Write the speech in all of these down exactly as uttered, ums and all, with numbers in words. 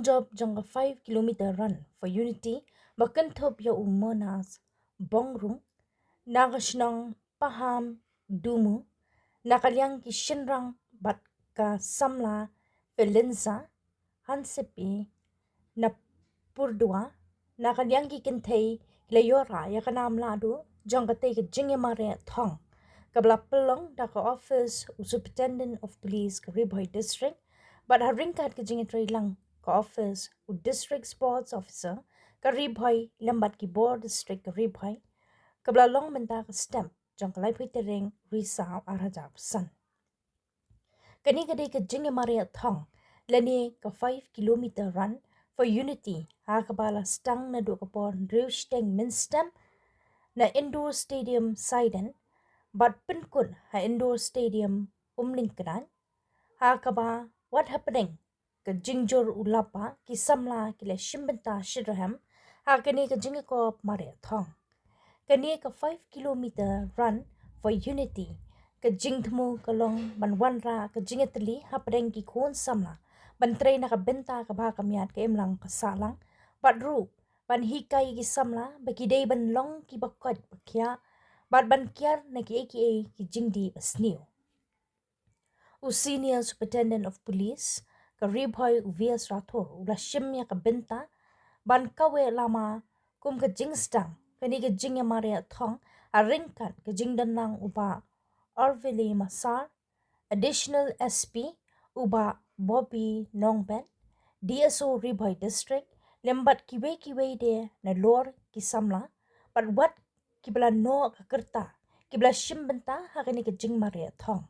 Jop jong ka five kilometer run for unity ba kynthup ïa u Monas Bongrung na ka shnong Paham Dumu, na ka liang ki shynrang bad ka samla Felinza Hansepi na Purdua, na ka liang ki kynthei ki la ïoh-rah ïa ka nam lahduh jong katei ka jingïamareh thong kaba la pynlong da ka office u Superintendent of Police ka Ri Bhoi District bad ha ryngkat ka jingïatreilang ka office u District Sports Officer ka Ri Bhoi lem bad ki bor district ka Ri Bhoi, kaba la long mynta ka step jong ka laiphew tarik Risaw arhajar arphew san. Kane ka dei ka jingïamareh thong lane ka five kilometer run for unity ha kaba la sdang naduh ka por hynriew shiteng mynstep na Indoor Stadium Saiden bad pynkut ha Indoor Stadium Umling Kdain, ha kaba wat hapdeng ka jingjur u lap ba ki samla ki la shim bynta shitrhem ha kane ka jingïakop mareh thong. Kane ka five kilometer run for unity ka jingthmu ka long ban wanrah ka jingïatylli hapdeng ki khun samla ban trei na ka bynta kaba kham ïaid ka imlang ka sahlang bad ruh ban hikai ki samla ba ki dei ban long kiba koit ba khiah bad ban kiar na kiei kiei ki jingdih ba sniew. U Senior Superintendent of Police ka Ri Bhoi u V S Rathore u la shim ïa ka bynta ban kaweh lama kum ka jingsdang kane ka jingïamareh thong ha ryngkat ka jingdonlang u Bah Orville Massar, Additional S P u Bah Bobby Nongbet, D S O Ri Bhoi District, lem bad kiwei kiwei de nalor ki samla bad wat kiba la noh ka kyrta kiba la shim bynta ha kane ka jingmareh thong.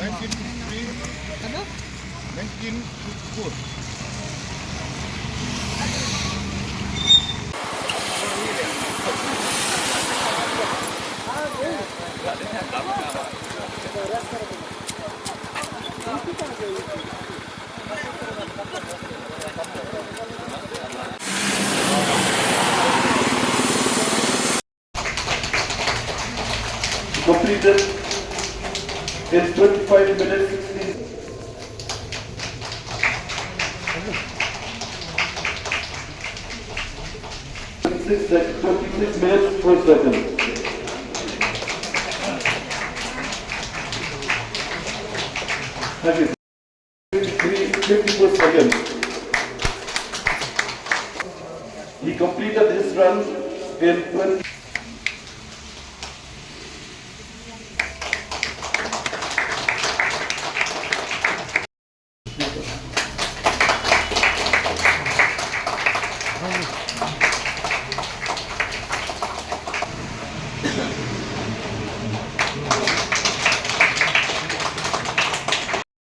Nineteen fifty-three, nineteen fifty-four. Completed in twenty-five minutes, sixteen. Twenty-six sec-, twenty-six minutes, four seconds. Thank you. Fifty-three, fifty-four seconds. He completed his run in twenty.